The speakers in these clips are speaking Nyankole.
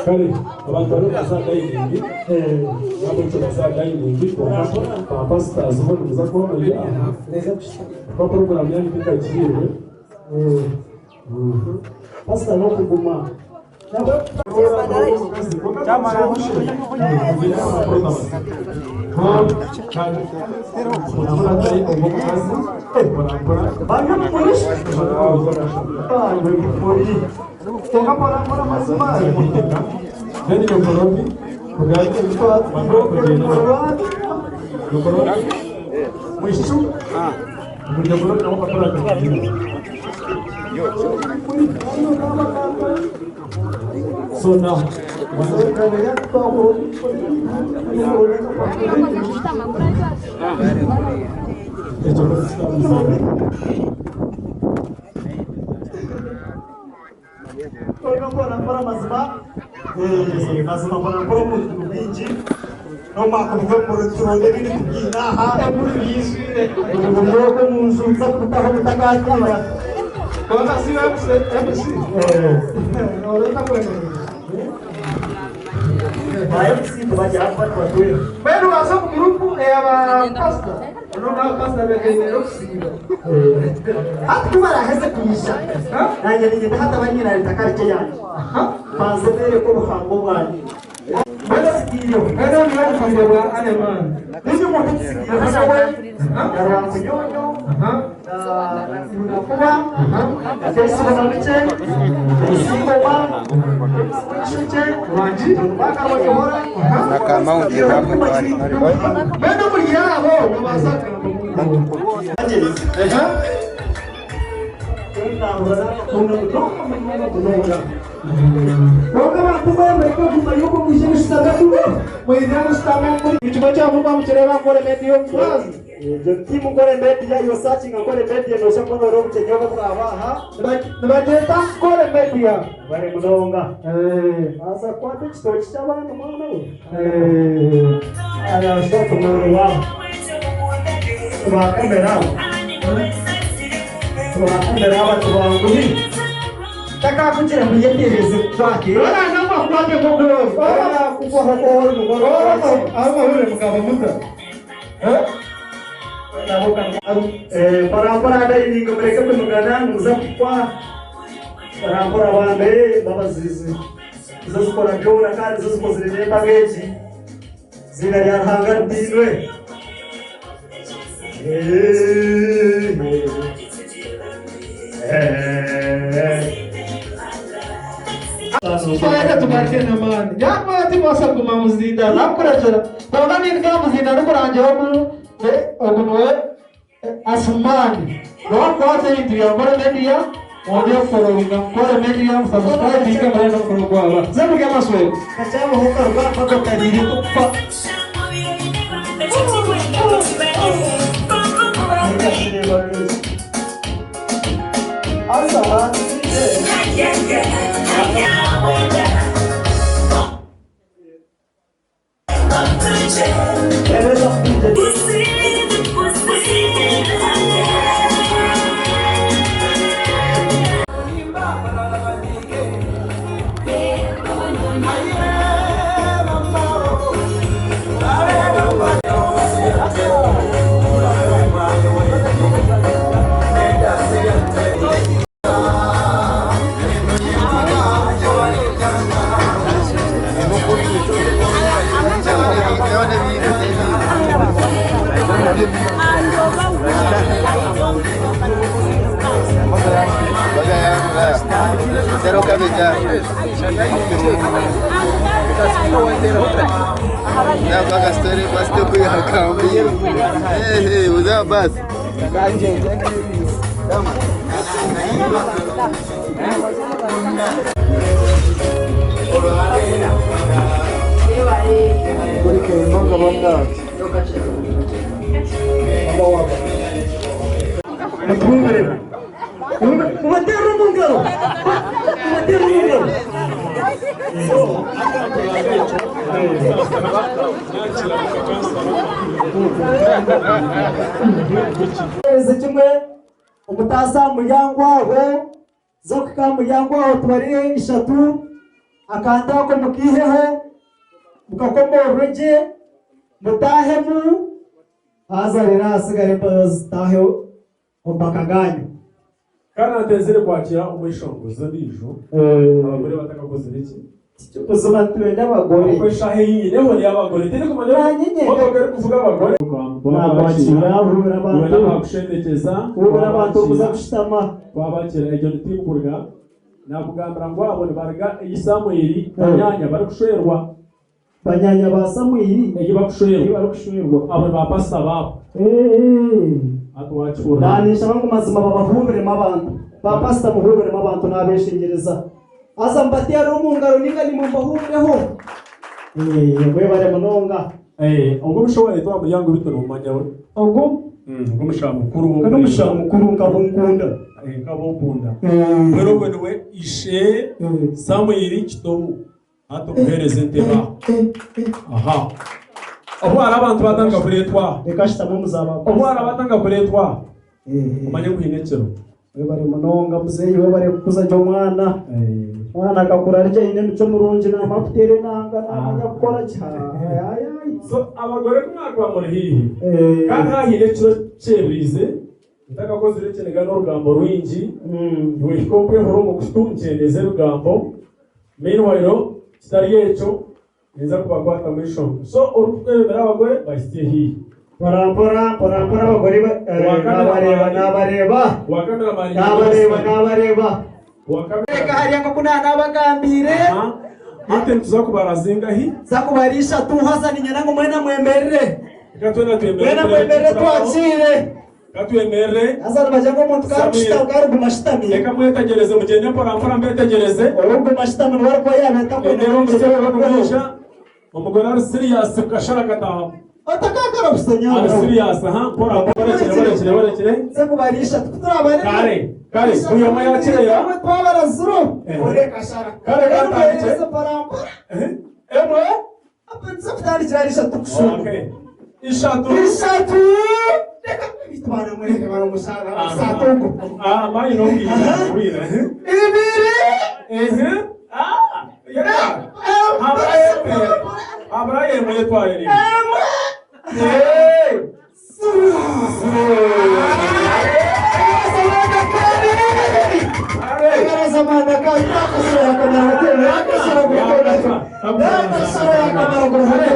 Kare abantu bariyo nibaza aha dayiningi, n'ahabw'ekyo baze aha dayiningi kwonka ba pasitazi bo nimuza kuba muri aha kuba puroguraamu yaanyu tekagiire. Pasita n'okuguma. So now, Mpora mazima mazima mpora mpora omuntu mwingi n'omwaka ebindi kubyina aha oburyogo omunju nza kubutaho butakaatiira. Kwonka si MC, MC. Nooreeta kuremeerwa. Ba MC tubagira kuba tubatwera. Mbwenu waza omu gurupu eyaba pasita, noona aba pasita beeteine okusiiba. Hati ku baraaheze kwija, naanye niinyenda hati abe nyine karite yangye. Mbanze mbereke obuhango bwangye. Mbwenu osigaireho. Mbwenu niwe obuhaire bwa Alemani. Ninye omuntu otusigaireho nyowe, na Rwankunyonyo, na Runakuba, na Felisi Bonamukye, MC Ngoma, MC W'enkishukye, Wangi. John Mark Rwagihora, Mbwenu omuri abo nobaasa kugamba omuntu. Kwonka abantu mwemureke kuguma yuko mwije mushutame kubi, mwije mushutame muri ekifo kyanyu muba mukireeba Nkore Media omu mwazi. Egyo tiimu Nkore Media, yo searchinga Nkore Media noija kubona hariho obugyenyi obu obwaba aha. Nibagyeta Nkore Media. Bari munonga. Baza kukwata ekitookye ky'abandi mwana we. Arashwa kumuriro waabo. Tubakamera abo. Tubakamera aba tubanguhi. Takakugira ngu yetereze kukwate. Ora n'amakwate g'okuroza. Ora kukuha ko Amahurire mukaba muta. Mpora mpora dayininga mureke kunugana nimuza kukwa. Mpora mpora bambe babazizi. Nizo zikora byona kandi nizo zikozire n'embaga egi. Iziina rya Ruhanga ritiinwe. Twaheza tugaruke n'amaani. Yakuba tibaasa kuguma muzinda nakukurekyera. Kwonka nindiga muzinda ndikurangira ogu ogu niwe Asumani. Nokukwata ebintu bya Nkore Media mwongere kufollowinga Nkore Media musubscribinge murebe n'omukoro gwaba. Ze murye amasweko. Kakyabaho karugamba kakariire kufa. Mutuhumure. Mubaterere omu ngaro. Mubaterere omu ngaro. Eze kimwe omutaasa aha muryango aho za kuhika aha muryango aho tubarire ishatu akantu ako mukaiheho mukakomorore gye mutaahemu haza reero ahasigara embabazi zitaahe omu maka gaanyu. Kandi nantenzire kwakira omweshongozi ondiijo abagore batakakozire ki? Buzima nitwenda abagore. Ahabw'okuba eshaaha ei nyineho n'ey'abagore. Tindikumanya Nanye obu abagore kuvuga abagore. Nakwakira huubira abantu. Iwe n'abakushendekeza Huubira abantu omuza kushutama. Twabakira egyo ni tiimu kuruga nakugambira ngu abo nibaruga ei Samueli banyaanya barikushwerwa. Banyaanya ba Samwiri Ei bakushwerwa. Ei barikushwerwa. Abo ni baapasita baabo. Hati waakihurira. Naaniinshaba ngu mazima babahuubiremu abantu. Baapasita muhuubiremu abantu naabeeshengyereza. Haza mubateerere omu ngaro nainga naimwe mubahuubireho. Mwebare munonga. Ogwo omushaho owareetwa aha muryango beitu noomumanya we? Ogwo? Ogwo omushaho mukuru. Ogwo n'omushaho mukuru nk'abu nkunda. Nk'abu okunda. Mbwenu ogwo niwe ishe Samwiri Kitobu. Hati omuheereza entebe aho. Aha. Obu hariho abantu batandika kureetwa aha. Reka ashutame omu za ba Obu hariho abatandika kureetwa aha. Omanye ngu haine ekiro. Webare munonga muzeeyi webare kukuza gye omwana. Omwana akakura ari gye aine emicwe mirungi namara kuteera enanga namanya kukora gye. Hayayi. So abagore ku mwakuba muri haihi kandi hahaine ekiro kyeburiize ntakakozire ekiniga n'orugambo rwingi, iwe hika okwehura omu kutu nkyendeze ebigambo. Meanwhile kitari ekyo ninza kubakwatamu eishonga. So orikukwebembera abagore bahitsye haihi. Mpora mpora mpora mpora abagore ba- eh, Wa nabareeba cameraman. nabareeba Wa cameraman nabareeba nabareeba Wa cameraman. Reka hariya nk'oku naanabagambiire. Aha. Hati nituza kubara zingahi? Za kubara ishatu haza niinyenda ngu mwena mwemerere. Reka twena twemerere. Mwena mwemerere twakiire. Ka twemerere. Haza nibagira ngu omuntu ku arikushutama, ku arikuguma ashutami. Reka mwetegyereze mugyende mpora mpora mbetegyereze. Orikuguma ashutami niwe arikuba yaabeeta kwenda Ndeeba omushaija ngu orikumwija, omugore ari serious kashara akataahamu. Otakakara busenya. Ari serious aha mpora mpora barekire barekire barekire. Nze kubara ishatu ku turabarire. Kare kare buri omwe yakireeba. Twabara ziro. Eh. Ore kashara. Kare katandikye. Mwereze mpora mpora. Eh, Emwe. Nze kutandikira ari ishatu kushuma. Okay. Ishatu. Ishatu. Reka bitwara mureke baramushara satugu. Ah, mayi no bwira. Bwira. Ibiri. Ehe. Ah. Yeah. Abrayemuye. Abrayemuye tware rimwe. Emwe. Hey.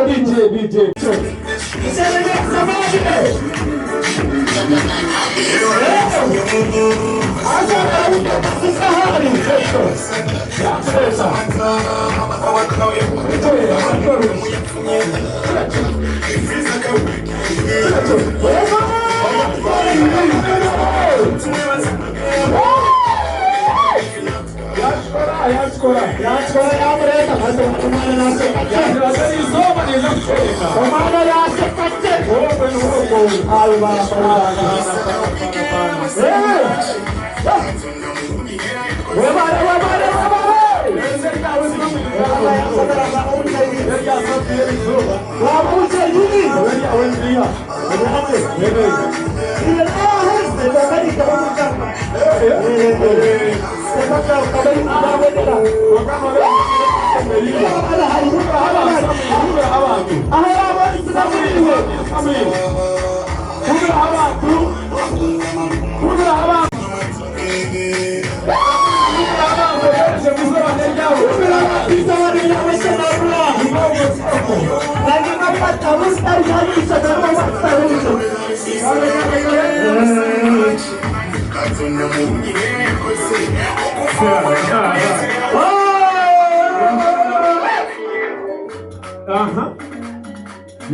DJ, DJ.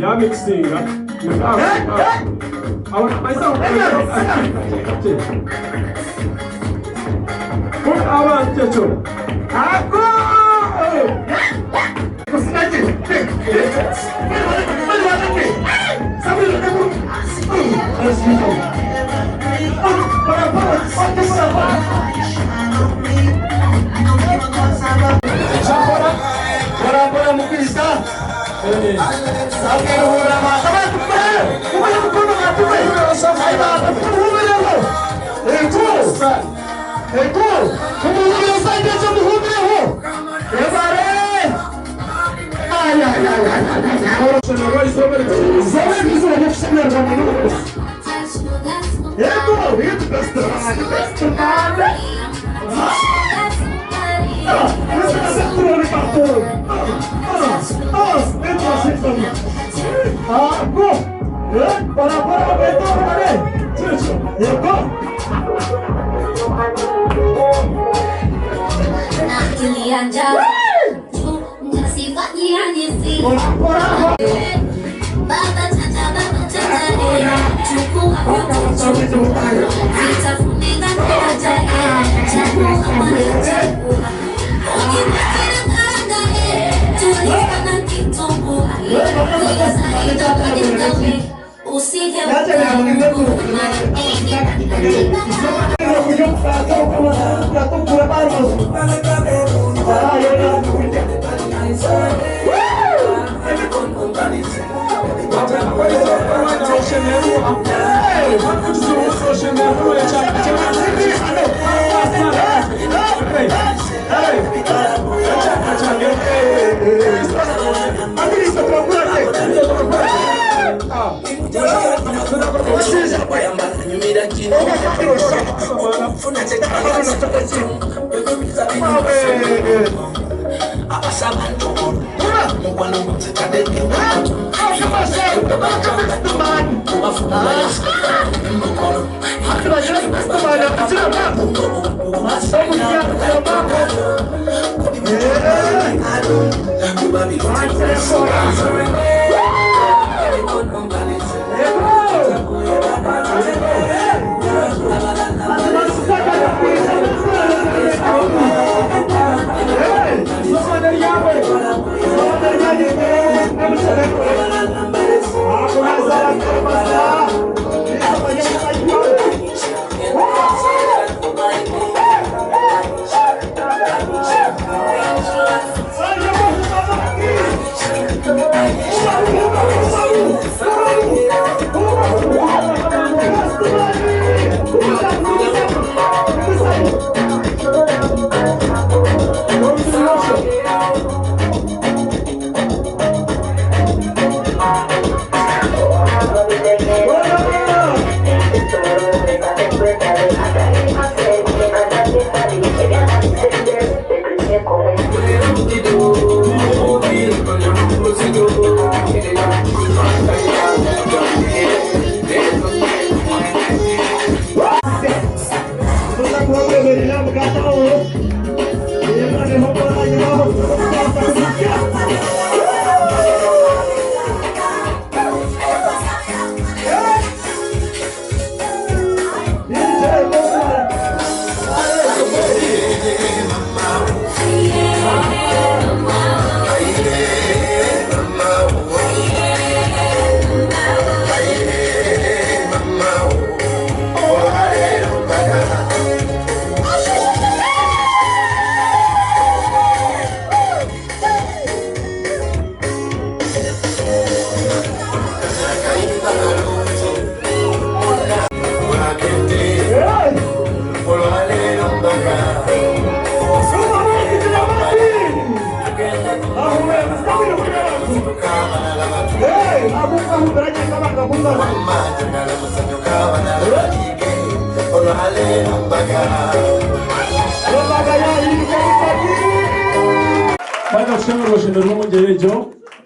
Yamikisinga. Abantu ekyo.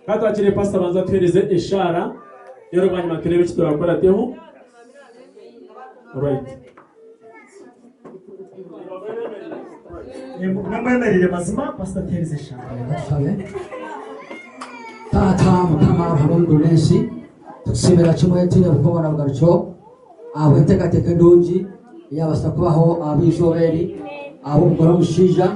Katwakire pastor banza tuhereze eshara rero bwanyuma turebe eki turakurateho. Right. Namwemerire mazima pastor tuhereze eshara. Taata Mukama Ruhanga ow'eiguru n'ensi, tukusiimira kimwe twine bukoba na bugarukiro ahabw'enteekateeka endungi eyaabaasa kubaho ahabw'eizooba eri, ahabw'omugore omushaija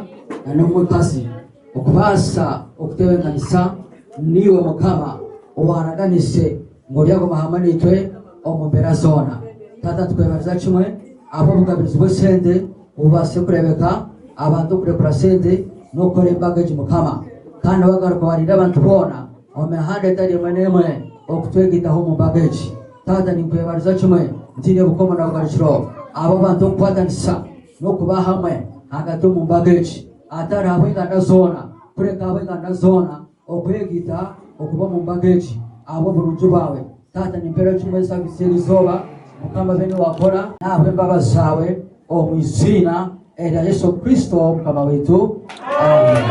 na n'omukazi okubaasa okutebeekanisa naiwe Mukama owaaraganise ngu oryaguma hamwe naitwe omu mbeera zoona. Taata nitukwebariza kimwe ahabw'obugabirizi bw'esente obubaasire kureebeka abantu okurekura sente n'okukora embaga egi Mukama. Kandi wagaruka warinda abantu boona omu mihanda etari emwe n'emwe okutwegaitaho omu mbaga egi. Taata ninkwebariza kimwe ntiine bukomo na bugarukiro ahabw'abantu okukwatanisa n'okuba hamwe ahagati omu mbaga egi atari ahabw'enganda zoona kureka ahabw'enganda zoona okwegaita okuba omu mbaga egi ahabw'oburungi bwawe. Taata nimpeera kimwe esaviisi y'erizooba Mukama abe niwe wakora n'ahabw'embabazi zaawe omu iziina erya Yesu Kristo Mukama waitu. Amen.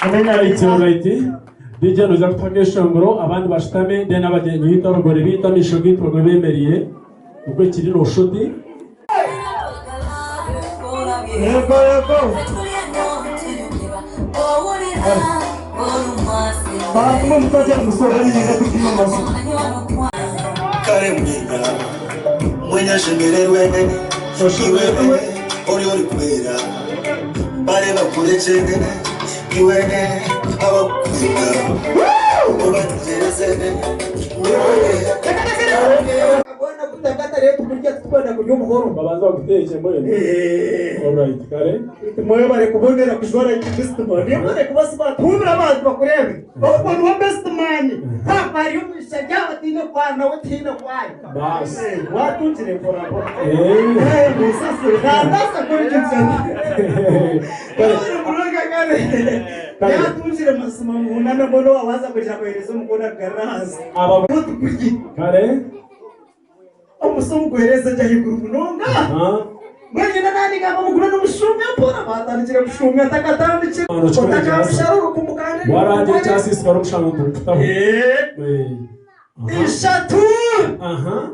Alright, alright. DJ noija kutuha akeshongoro abandi bashutame then abagyenyi baitu abagore baitu amaisho gaitu bagume bemereire nikwo kiri noshusha oti. Yego yego. Baatuma omukazi amusohora niinyenda kupima amazima. Kare mwena mwena ashemererwe iwe ori orikwera bare bakurekye iwe abakukwenda obategyereze Bwena kutagata rero tukurya titukwenda kurya obuhoro. Babanze baguteekye mbwenu. Alright, kare. Mwebare kubonera kujwara best man. Mwebare kuba smart. Huumura abantu bakureebe. Ogwo niwe best man. Haaba hariyo omushaija yaaba ataine kwaha nawe tihaine kwaha. Baasi. Watungire mpora mpora. Eh. Musasire. Nandasa kora ekintu kyangye. Kare. Mwebare munonga kare. Kare. Yatungire mazima muhuname mbwenu wabanza kugira kuhereza omukono akugarure ahansi. Aba Tukurye. Kare. Omusa omuguhereza gye ahaiguru munonga. Aha. Mbwenu nyine nandingamba mugume nimushuumya mpora. Baatandikire kushuumya ntakatandikire. Mwana okikora Otakamushara orukumu kandi Warangira ekyasiisikara omushango nigukutaho. Eh. Eh. Aha. Ishatu. Aha.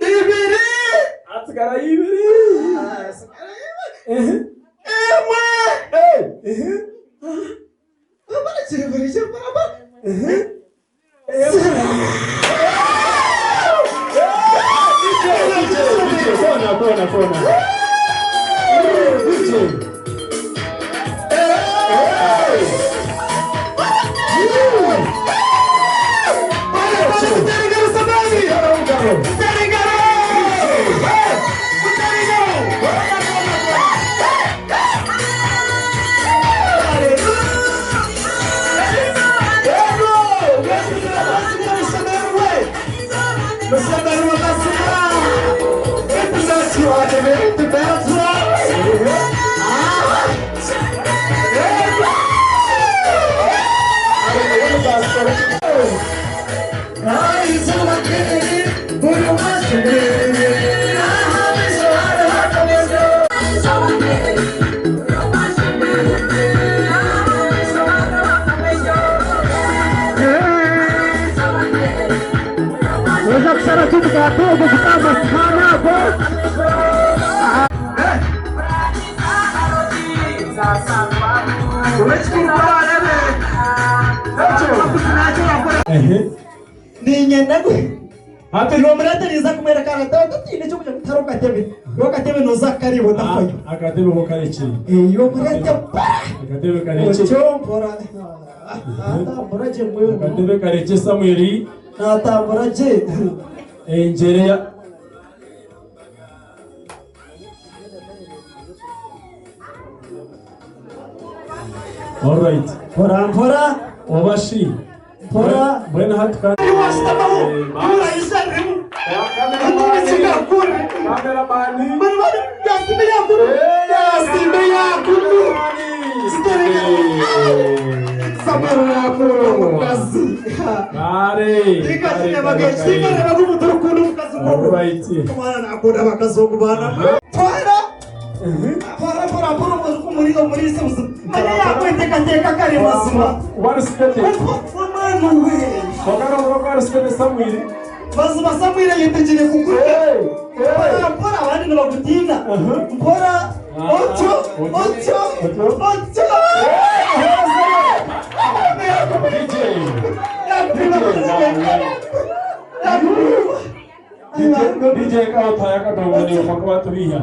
Ibiri. Hatsigarayo ibiri. Ehe. Emwe. Eh. Ehe. Baba kiri buri kiri baba. Ehe. Kona, kona, kona. DJ. Noija kushara ki omugaati ogwo guta aha masihaani ago? Ehe. Niinyenda ngu Hati nomureetereza kumwereka ati otatiina eky'okugira ngu tihariho katebe iwe akatebe nooza kukareeba otafayo. Akatebe ho karekye. Iwe omureete pa! Akatebe karekye. Otyo mpora natambura gye mbwenu. Akatebe karekye Samuel. Natambura gye. Engyere ya. Alright. Mpora mpora. Oba shi. Mpora. Mbwenu hati kandi. Cameraman. Kare. Alright. Omwana nakunda abakazi ogu baana twara twara mpora mpora omuriisa buzima manya yakwetekateka kare mazima Warisikete. omwana we Wakana warisikete Samuel. mazima Samuel ayetegire kukurya mpora mpora abandi nibakutiina mpora otyo otyo otyo. DJ nkaho utaye akadongo niyo paka batubiha.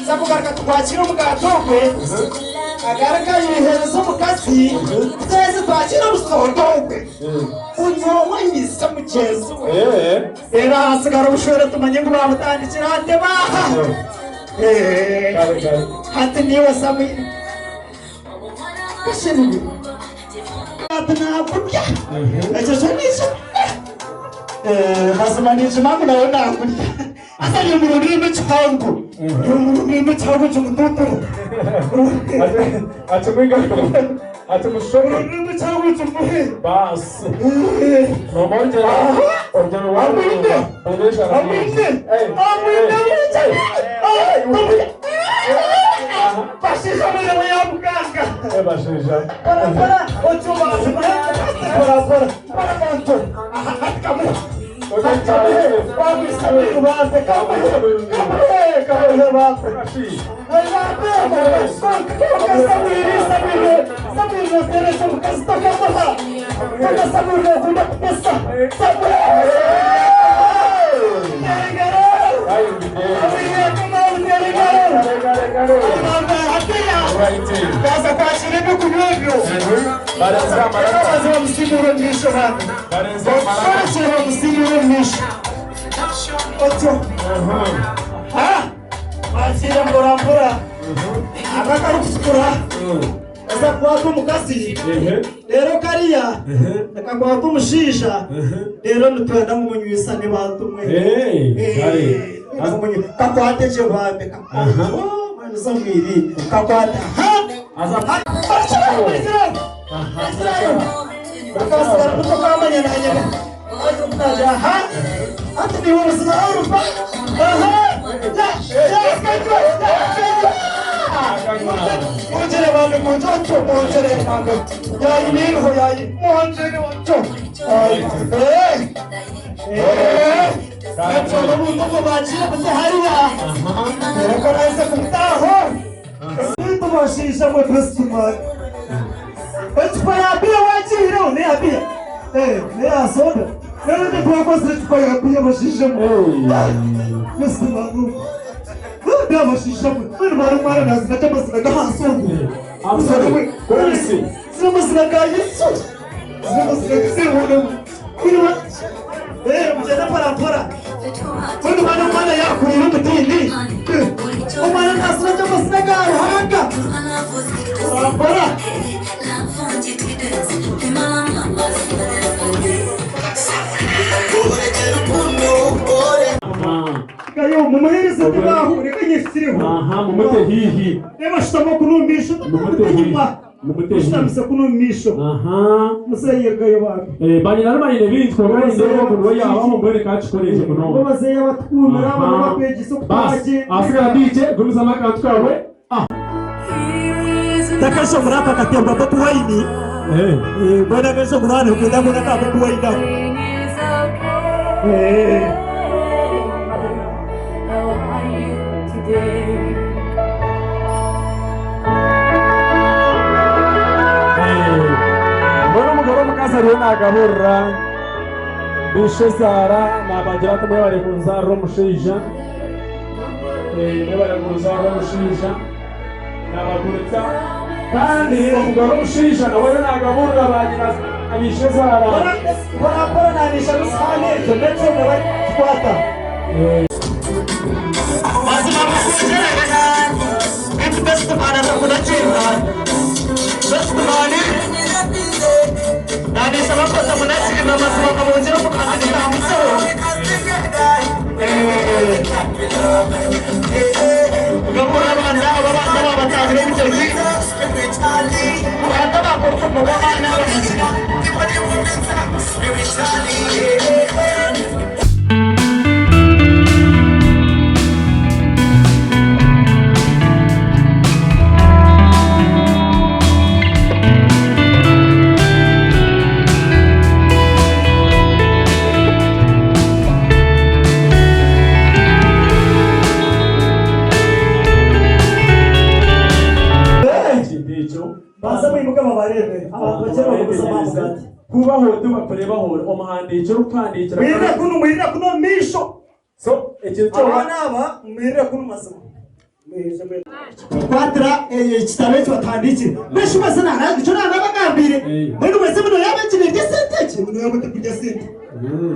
Sakugaruka tukwakira omugaati ogwe agaruka ayihereza omukazi twese twakira omusondo ogwe buri omwe ayiisa mugyenzi we reero hasigara obushwere tumanye ngu bamutandikira ate baaha hati niiwe Samwiri kashemire ati nakurya ekyo kyo nikyo mazima nikima ngu nawe nakurya asa ni mu rurimi kihango ni mu rurimi kihango kimututuru Ati mwiga ati mushore rurimi kihango kimuhe basi. Nomongera urugero rwa Amwine. Amwine. Amwine bashisha mirimo ya muganga Bashisha. parapara ocyuma parapara parabantu kamuhe kamuhe banze kamuhe kamuhe kamuhe banze Bakira mporampora akakarikutukura aza kukwata omukazi reero kariya akakwata omushaija reero nitwenda ngu munywisane bantu mwe kakwate gye bambe kakwate kakwata hati niwe obuzima orupa mwongere bambe mwongere mwongere bambe yayi niho yayi mwongere wacho Nabwo bakira kuti hariya reka nahise kumutaho bintu bashisha mwe festimani ecupa ya biya wakiireho neya biya neya soda rero ntitwakozire ecupa ya biya bashishemo festimani ndabashishamo bano bari mwana nazina cy'amazina g'ahasogo zina amazina ga Yesu zina amazina g'izibonemo mugenda mpora Quando mwana mwana yakurira umutindi umwana ntasura cy'amazina ga Ruhanga mpora Kayo mumuhereze tubaho reka nyishyireho Aha mumute hihi. Reba shitamo kunumisho Mumute hihi. Mumute hihi. shitamise kunumisho Aha. museyergayo bantu Banyina banyine bitwa banyine bo yaba mugore kachikoreje muno. bazeya batwumira abantu bakwegisa Basi okutwage asigara DJ gumiza akantu kawe. Takasho muri aka katemba Bobi Wine mbona kesho murane kugenda mbona ka Bobi Wine ako Mbona umugore w'umukazi ariyo nagaburira bishe zara nabagira ati mwe bari kunzarira omushaija mwe bari kunzarira omushaija nabaguritsa kandi omugore omushaija nawe ariyo nagaburira bagira abishe zara mpora nanisha n'isahani ekyo nekyo nabakikwata mazima mukunjere bintu best man atakunakirira best man nanisha bakota munakirira mazima kabongera mukazi gitambutseho gabura abanza aba banza babatahira ebitoki banza bakora umugabane Yetegyereze, Kubaho oti bakureeba ahu ori, omuhandiiki orikukuhandiikira Mwirire kunu, mwirire kunu omu maisho. So, ekintu kyona. Abaana aba, mwirire kunu mazima. Mwije, mwije. Kwatira ekitabo eki batuhandiikire. Mbwenu shi mwese na- nikyo naanabagambiire. Mbwenu mwese muno yaaba eki nerya esente eki? Muno yaaba terikurya esente.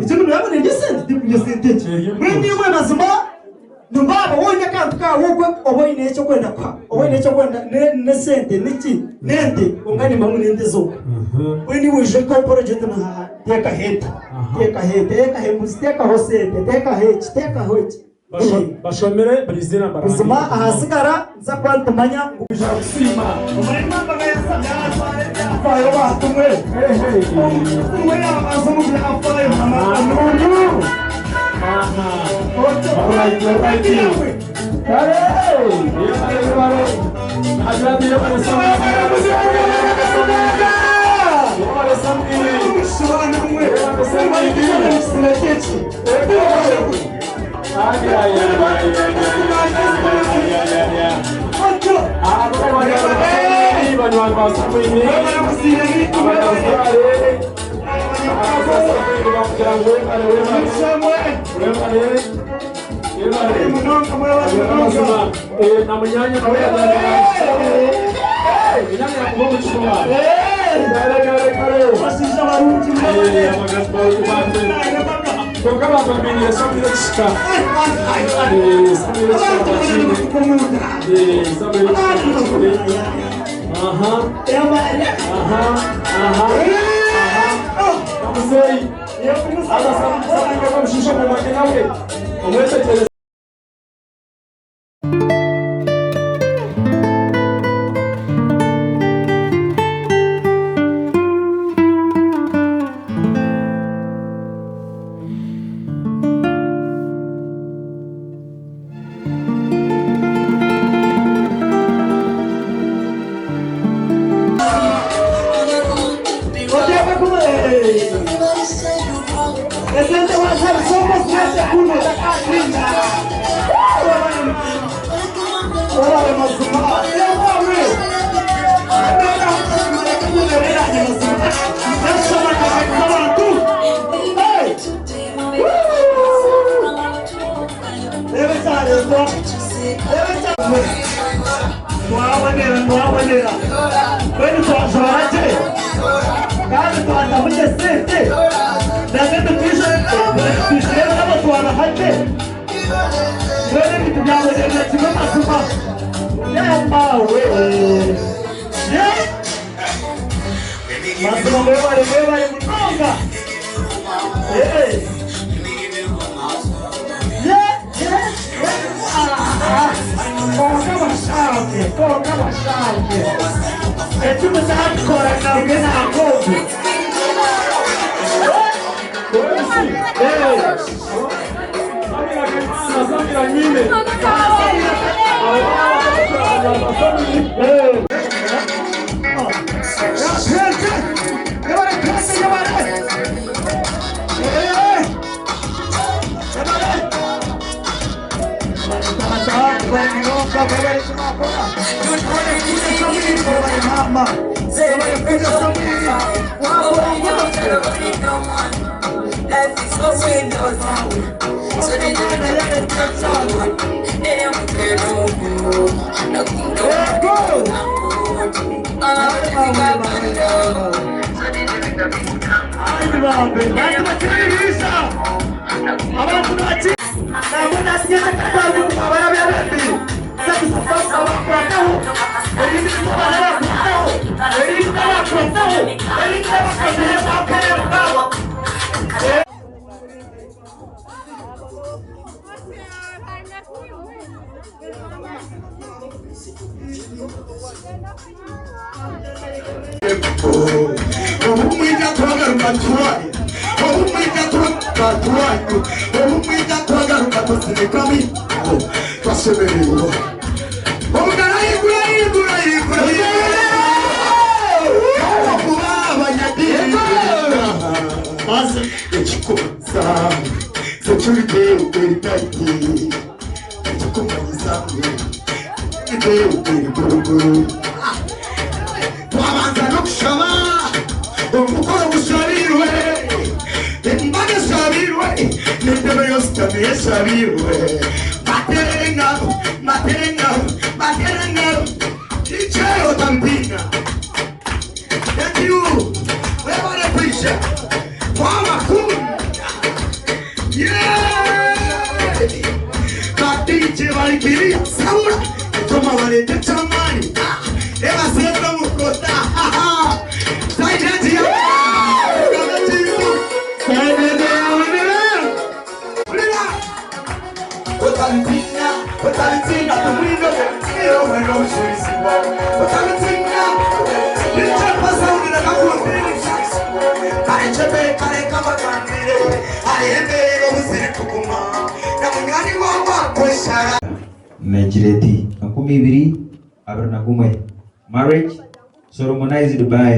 Eki muno yaaba nerya esente, terikurya esente eki. Mbwenu imwe mazima Nibaaba woine akantu kaawe okwe oba oine eky'okwenda kuha, oba oine eky'okwenda n'esente niki n'ente kwonka nimba ngu n'ente zonka. Mbwenu iwe oije nka oragire oti naha teekaho ente, teekaho ente, teekaho embuzi, teekaho sente, teekaho eki, teekaho eki. Bashomere buri iziina mbarangiire. Buzima ahasigara nituza kuba nitumanya ngu. Kwija kusiima. Ebyafaayo bantumwe, omutumwe yaabanza omu byafaayo. Omukoro gushabirwe, embaga eshabirwe, n'entebe y'oshutami eshabirwe. Batere engaro, batere engaro, batere engaro. DJ otabitiina. Thank you. Webale kwija. Twabakunda. Yeah! Ba DJ barikiriya sabura ekyoma bareeta eky'amaani. Reeba sente omukota. Saijenti ya Hurira! Otabitiina, otabitiina, tumwine obwire obujulizi bwawe. Otabitiina, DJ Pastor nakakundirisha. Karekye kareka mbagambire, hariho embeera obu zirikuguma, na munywani waawe akweshara. Negira eti, 2021 Marriage solemnized by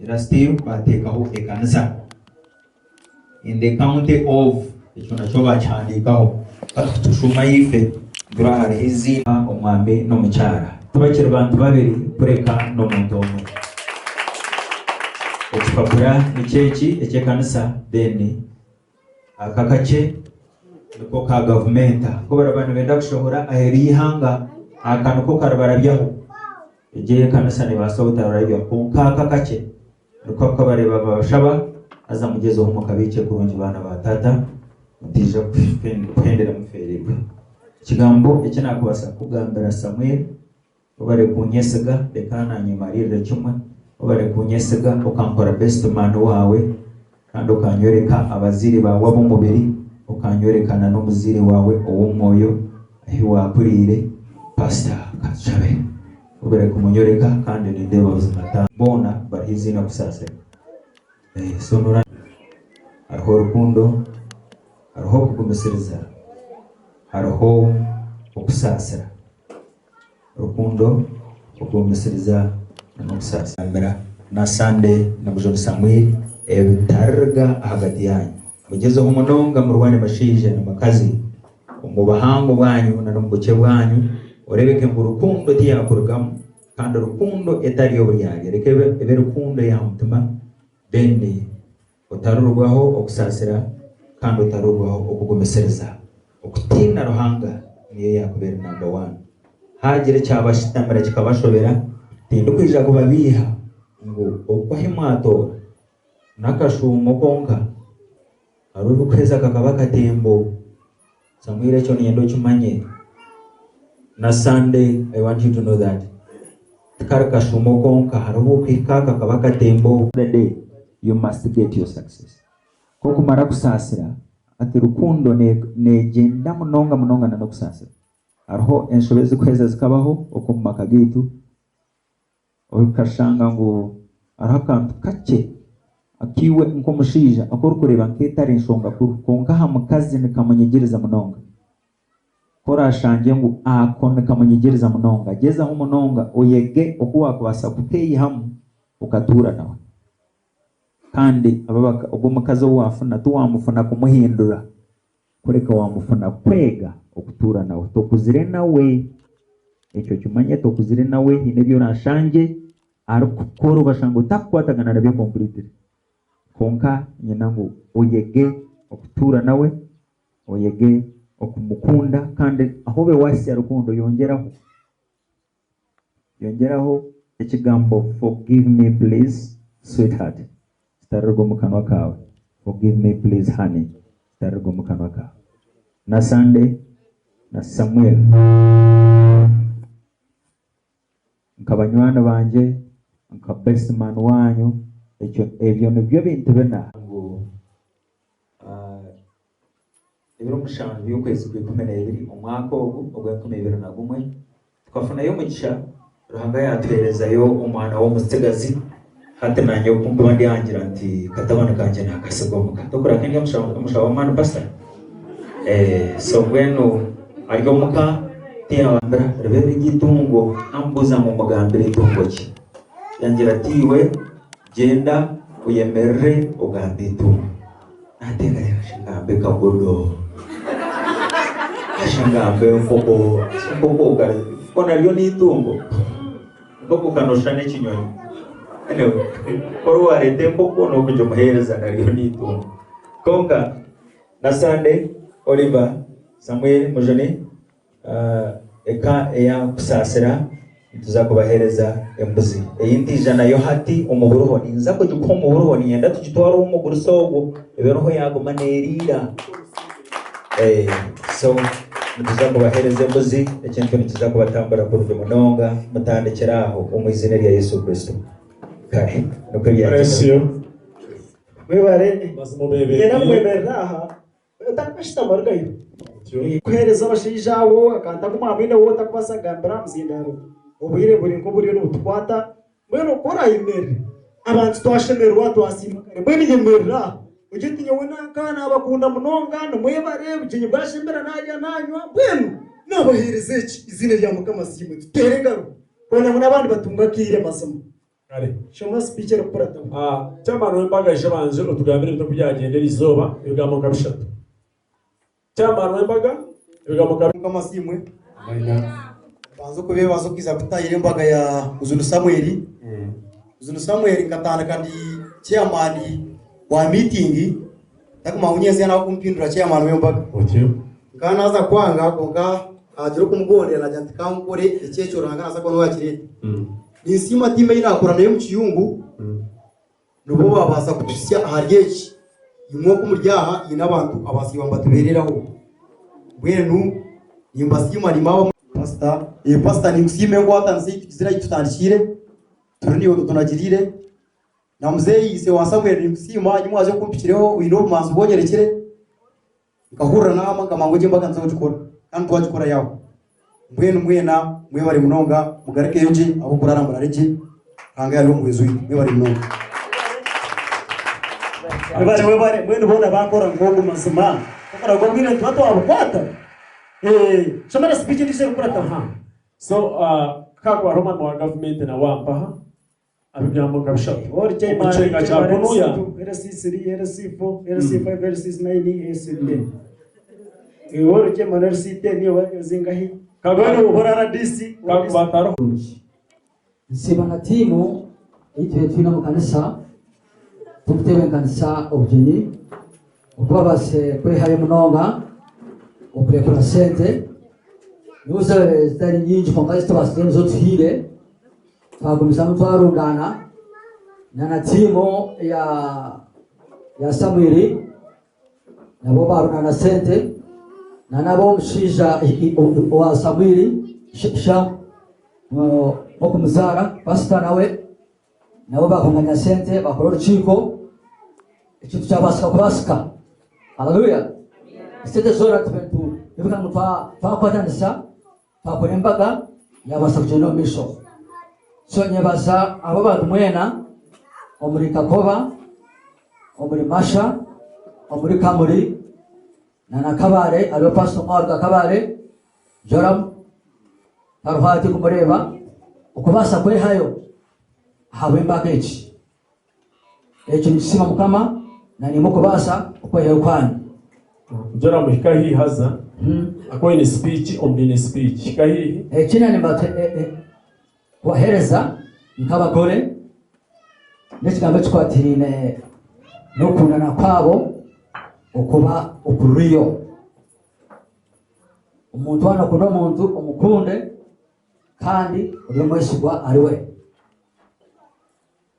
era still bateekaho ekanisa. In the county of ekyo nakyo bakihandiikaho. Hati kutushuma ife nitureeba hariho eiziina omwami n'omukyara. Tibakiri bantu babiri kureka n'omuntu omwe. Ekipapura nikyo eki eky'ekanisa then aka akakye niko ka gavumenta. Ku bariba nibenda kushohora aheeru y'eihanga aka niko karibarabyaho. Egyo ey'ekanisa neebaasa obutarabyaho kwonka aka akakye Nikwo akabareeba babashaba, haza mugyezeho mukabiikye kurungi baana ba taata, mutaija kuhendera mufeereirwe. Ekigambo eki naakubaasa kukugambira Samuel, webare kunyesiga, reka naanye mariirire kimwe, webare kunyesiga okankora best man waawe kandi okanyoreka abazaire baawe ab'omubiri, okanyoreka na n'omuzaire waawe ow'omwoyo ahi waakuriire. Pastor katushabe. Webare kumunyoreka kandi nindeeba buzima ta boona bariho eiziina kusaasira. So nora hariho rukundo, hariho okugumisiriza, hariho okusaasira. Rukundo, okugumisiriza n'okusaasira. Gambira na Sunday na Mujuni Samuel ebitariruga ahagati yaanyu. Mugyezeho munonga murwane bashaija na bakazi. Omu buhango bwanyu na n'omu bukye bwanyu, oreebeke ngu rukundo tiyaakurugamu, kandi rukundo etari y'oburyarya, reka ebe rukundo y'aha mutima, then otarurwaho okusaasira kandi otarurwaho okugumisiriza. Okutiina Ruhanga niyo yaakuba eri namba waani. Haagira ekyabashitamira kikabashobera, tindikwija kubabeiha ngu okwo ahi mwatoora n'akashuumo konka. Hariho ebikuheza kakaba akatembo. Samuel ekyo niinyenda okimanye. Na Sunday I want you to know that. Tikari kashuumo konka hariho obu okuhika kakaba akatembo. The day you must get your success. Ku okumara kusaasira hati rukundo negyenda munonga munonga na n'okusaasira. Hariho enshobe ezikuheza zikabaho okwo omu maka gaitu. Okashanga ngu hariho akantu kakye aku iwe nk'omushaija aku orikureeba nk'etari nshonga nkuru kwonka aha mukazi nikamunyigiriza munonga. Ku oraashangye ngu ako nikamunyigiriza munonga, gyezaho munonga oyege oku waakubaasa kukeeyihamu okatuura nawe. Kandi ogwo mukazi ou waafuna tiwaamufuna kumuhindura. Kureka waamufuna kwega okutuura nawe. Tokuzire nawe. Ekyo okimanye, tokuzire nawe. Haine ebi oraashangye arikukora okashanga otakukwatagana nabyo completely. Kwonka nyenda ngu oyege okutuura nawe, oyege okumukunda kandi ahu obe waahitsya rukundo yongyeraho. Yongyeraho ekigambo forgive me please sweetheart kitariruga omu kanwa kaawe, forgive me please honey kitariruga omu kanwa kaawe. Na Sunday na Samuel nka banywani bangye, nka best man wanyu, ekyo ebyo nibyo bintu bina. Ngu Ebiro mushanju by'okwezi kw'ikumi n'ebiri omwaka ogu ogw'enkumi ibiri na gumwe, tukafunayo omugisha Ruhanga yaatuheerezayo omwana w'omutsigazi. Hati naanye oku nkuba ndi aha ngira nti katabani kangye naakasiga omuka. Tokureka ndi omushaho w'amaani pastor? So mbwenu ari omuka tiyangambira ribe riri eitungo, namubuuza ngu mugambire eitungo ki? Yangira ati iwe gyenda oyemerere ogambe eitungo. Naateekateeka shi ngambe kagodo, shi ngambe enkoko, enkoko ko naryo n'eitungo? Enkoko ka nooshusha n'ekinyonyi. Kuri waareeta enkoko n'okugimuheereza naryo n'eitungo. Kwonka na Sunday, Oliver, Samuel, Mujuni, eka eya Kusaasira nituza kubaheereza embuzi. Ei ntaija nayo hati omu buriho, ninza kugikuha omu buriho, niinyenda tugitware ow'omugurusi ogwo, ebe niho yaaguma neeriira. So nituza kubaheereza embuzi, ekintu nikiza kubatambura kurungi munonga, mutandikire aho omu eiziina erya Yesu Kristo. Kare nikwo Bless byagyenda. you. Mwebare. Mazima Niinyenda obeebembeire. kwemerera aha otarikushutama rugayo. Otyo. Kuheereza abashaija abo akantu aku mwaba mwine wowe otarikubaasa kugambira aha muzindaaro. Obwire buri nk'oburiyo nibutukwata. Mbwenu ku oraayemerere abantu twashemererwa twasiima kare. Mbwenu yemerera aha ogire oti nyowe nanka naabakunda munonga nimwebare obugyenyi bwashemera naarya naanywa mbwenu naabaheereza eki eiziina rya Mukama asiimwe. Tuteere engaro kwenda ngu n'abandi batunge akaire mazima. Kare. Shoma sipiiki erikukurataho. Ah, Chairman w'embaga ija obanze otugambire ebintu oku byagyenda erizooba, ebigambo nka bishatu. Chairman w'embaga, ebigambo nka. Mukama asiimwe. Amina. Mbanze okubeebaza okwija kutahira embaga ya Mujuni Samuel. Mujuni Samuel nkatandika ndi chairman wa meeting ntakumanya ngu nyentsya nawe kumpindura chairman w'embaga. Otyo. Nkaba naaza kwanga kwonka haagira okumugondera naagira nti kankore eki ekyo Ruhanga naaza kuba niwe yakireeta. Ninsiima tiimu ei naakora nayo omu kiyungu nibo baabaasa kutuhitsya ahari eki. Imwe oku muri aha haine abantu abasiiba nibatubeereraho. Mbwenu nimbasiima niimwe Pasita, pasita ninkusiima enkwatanisa ei tugizire ahu tutandikiire turi naiwe otunagiriire. Na muzeeyi ise wa Samuel ninkusiima nyimwaza oku ompikireho oine obumanzi obu onyorekire. Nkahurira naama nkamanya ngu egi embaga nituza kugikora kandi twagikora yaahwa. Mbwenu mwena mwebare munonga mugarukeyo gye ahabw'okurara murare gye Ruhanga yaabe omuhwezi waitu. Mwebare munonga. Webare webare mbwenu boona baakora nk'ogu mazima tokora ngu obwire nituba twabukwata Eh, shoma na speech endiijo erikukurataho. So ka kwari omwami wa gavumenti nawe ampaha Ebigambo nka bishatu. Ori Omu kicweka kya kunuya. LC3, LC4, LC5, LC9, LC10. Iwe ori chairman LC10 oba zingahi? Mbwenu ohora RDC. Kakuba hatariho. Nsiima na tiimu ei tubaire twine omu kanisa turikuteebenkanisa obugyenyi oku babaasize kwehayo munonga okurekura sente n'obu zaabaire zitari nyingi kwonka ezi tubaasize nizo tuhaire. Twagumizamu twarundaana na na tiimu ya ya Samwiri nabo baarundaana sente na n'ab'omushaija owa Samwiri Sha okumuzaara pasita nawe nabo baakunganya sente baakora orukiiko ekintu kyabaasika kubaasika. Haleluya! Esente zoona tube nitu ngu twakwatanisa Twakora embaga yabaasa kugyenda omu maisho. So nyebaza abo abantu mwena omuri Kakoba, omuri Masha, omuri Kamuri na na Kabale hariho pastor omwe owaruga Kabale, Joram tariho hati kumureeba okubaasa kwehayo ahabw'embaga egi. Ekyo nikisiimwa Mukama na naimwe okubaasa okwehayo kwanyu. Joram hika haihi haza akuba oine speech omu baine speech hika haihi. Ekindi nimbaasa kubaheereza nk'abagore n'ekigambo ekikwatiraine n'okukundana kwabo okuba okuriyo. Omuntu waaba naakunda omuntu omukunde kandi obe omwesigwa ahariwe.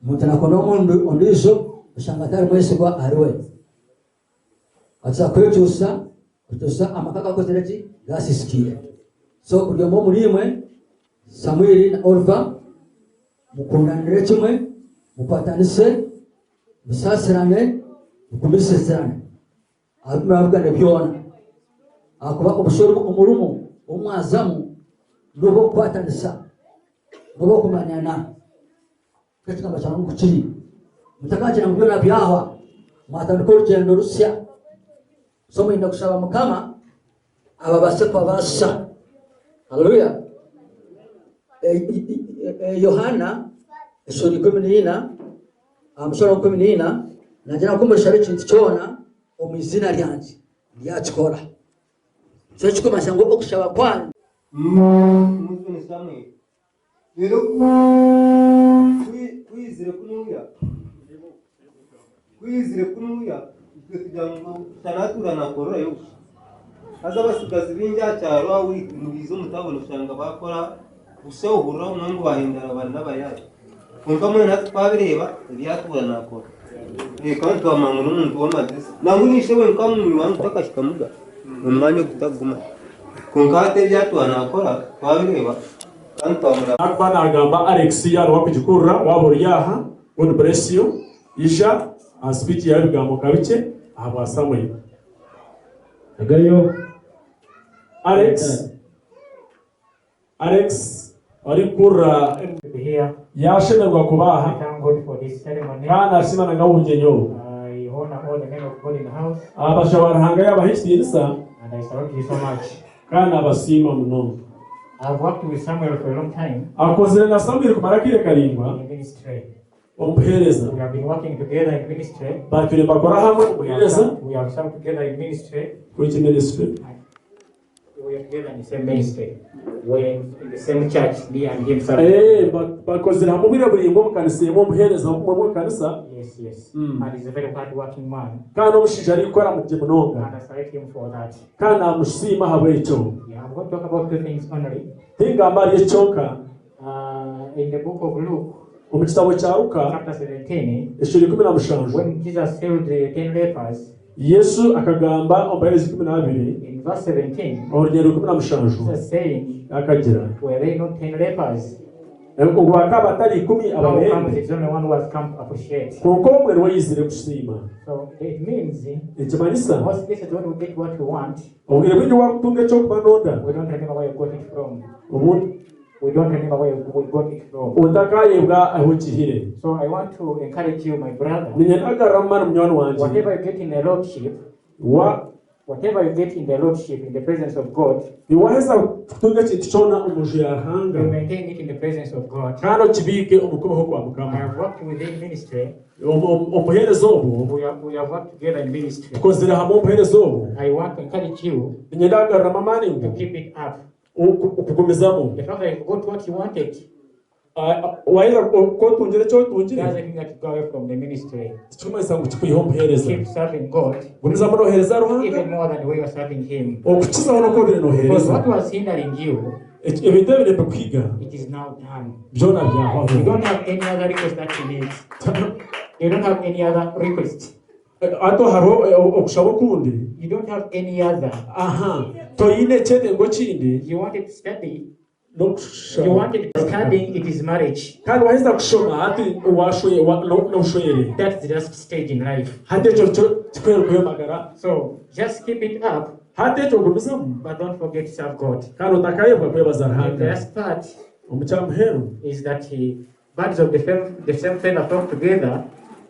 Omuntu nakunda omundu ondiijo oshanga atari mwesigwa ahari we. Atuza kwekyusa kutuusa amaka gakozire ki gasiisikiire. So buri omwe omuri imwe Samwiri na Oliver mukundanire kimwe, mukwatanise, musaasirane, mugumisizirane aha bi murabugane byona. Ahakuba obushwere obu murimu obu mwazamu n'obw'okukwatanisa, n'obw'okumanyana. Nk'ekigambo kya Ruhanga oku kiri, mutakagira ngu byona byahwa, mwatandika orugyendo rusya. So mwine kushaba Mukama ababaase kubabaasisa. Haleluya! Yohaana eshuura 14 aha mushoro gwa 14 naagira ngu ku murishaba ekintu kyona omu iziina ryangye, ndyakikora. So ekirikumanyisa ngu okushaba kwanyu. Mujuni Samuel. Reero ku yaizire kunuuya, ku yaizire kunuuya, itwe tugira ngu shana atuura naakorerayo busha. Haza abatsigazi baingi aha kyaro aha nibaija omu tauni oshanga baakora busha ohurira obumwe ngu baahindura bari n'abayaayi. Kwonka mbwenu hati twabireeba ebi atuura naakora. Kandi twamanya ngu n'omuntu w'amagyezi. Nangwa na ishe wenka omu takahikamuga omu mwanya ogutaguma. Kwonka hati ebi atuura naakora twabireeba kandi twamuraba. Akuba nagamba Alex yaaba wakugikurira waaba ori aha God bless you ija aha speech yawe ebigambo nka bikye ahabwa Samuel. Agayo. Alex Alex orikukurira yashemererwa kuba aha kandi nasiima na ngabugyenyi obu. Abashaba Ruhanga yabaha ekitiinisa kandi nabasiima munonga. Akozire na Samuel kumara akaire karaingwa omu buheereza. Batwire nibakora hamwe omu buheereza. Which ministry? Eh, bakozire hamwe obwire buraingwa omu kanisa emwe omu buheereza bumwe bw'ekanisa. Kandi omushaija arikukora gye munonga. Kandi namusiima ahabw'ekyo. Tingamba ahari eki kyonka. Omu kitabo kya Luka eshuura 17, Yesu akagamba omu baheereza 12, orunyerere 17, akagira ngu bakaba batari ikumi ababembe, kwonka omwe niwe yaizire kusiima. Nikimanyisa obwire bwingi waakutunga eky'okuba nooda, obundi Otakayebwa ahu okihire. Niinyenda kugaruramu amaani munywani wangye. Waheza kutunga ekintu kyona omu nju ya Ruhanga, kandi okibiike omu kubaho kwa Mukama. Omu buheereza obu, tukozire hamwe omu buheereza obu, niinyenda kugaruramu amaani ngu Okugumizamu. Waheza ku otungire eki otungire, tikirikumanyisa ngu kikwiha omu buheereza. Gumizamu nooheereza Ruhanga okukizaho n'oku obaire nooheereza. Ebintu ebi nibikuhiga byona byahwaho. Hati hariho okushaba okundi. You don't have any other. Aha, toine ekyetengo ekindi. You wanted to study. N'okushaba. You wanted to studying, it is marriage. Kandi waheza kushoma hati washwe n'obushwere. That's the last stage in life. Hati ekyo nikyo kikwerukayo magara. So just keep it up. Hati ekyo gumizamu. But don't forget to serve God. Kandi otakayebwa kwebaza Ruhanga. The last part. Omu kyamuheru. Is that he Birds of the same, the same feather flock together.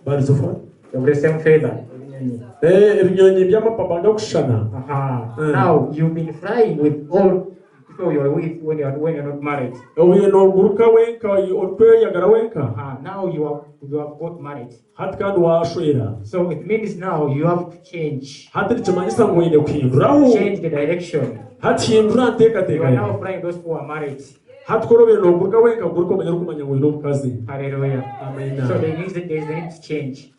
Birds of what? Of the same feather. Ebinyonyi. Eh, ebinyonyi by'amapapa gakushushana. Aha. Mm. Now you've been flying with all people you're with when you're when you're not married. Obuye nooguruka wenka orikweyagara wenka. Aha. Now you are you have got married. Hati kandi waashwera. So it means now you have to change. Hati nikimanyisa ngu oine kuhinduraho. Change the direction. Hati hindura You nteekateeka are now yaawe. flying those who are married. Hati ku oraabe nooguruka wenka, guruka omanye orikumanya ngu oine omukazi. Hallelujah. Amiina. So there is, there is a need to change.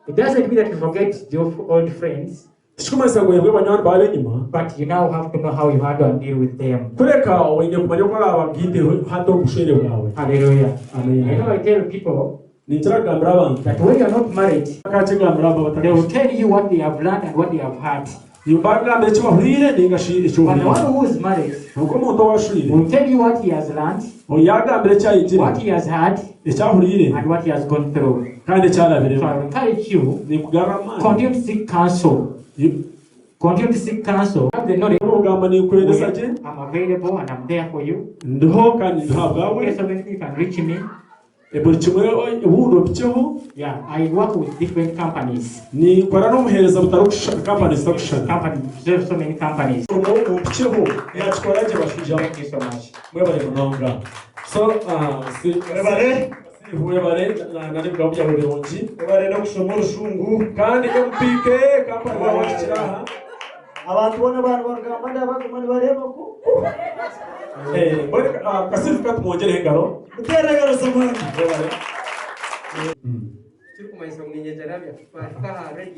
It doesn't mean that you forget your old friends. Tikikumanyisa ngu oyebwe banywani baawe ab'enyima. But you now have to know how you handle and deal with them. Kureka oine kumanya oku oraabagiite hati omu bushwere bwawe. Hallelujah. Amiina. I know I tell people Ninkira kugambira abantu. that when you are not married, Bakakigambira abo they will abatakashweire. tell you what they have learned and what they have heard. Nibagamba eki bahuriire ninga shi eki But the one ohuriire. who is married Kwonka omuntu owashweire, will tell you what he has learned, yagambira eki ayegire, what he has heard, eki ahuriire, and what he has gone through. kandi eki So arabiremu. I encourage you, Ninkugarura amaani. continue to seek counsel. Continue to seek counsel. Have the knowledge. Orugamba ninkuheereza gye. I'm available and I'm there for you. Ndiho kandi ndiho ahabwawe. In case of anything, you can reach me. Buri kimwe obundi obikyeho. Yeah, I work with different companies. Ninkora n'obuheereza butarikushushana, companies zitarikushushana. Companies, so many companies. Omurimo ompikyeho, nakikora gye bashaija Thank you so much. Mwebare munonga. So, si, Webare. Steve webare na na n'ebigambo byawe birungi. Webare n'okushoma orushungu. Kandi MPK company waaba wakikira aha. Abantu boona baaba nibagamba baguma nibareeba ku. Eh, mbwenu Kasiru ka tumwongyereho engaro. Muteere engaro z'amaani. Mwebale. Kirikumanyisa ngu niinyegyera twahika aha radio.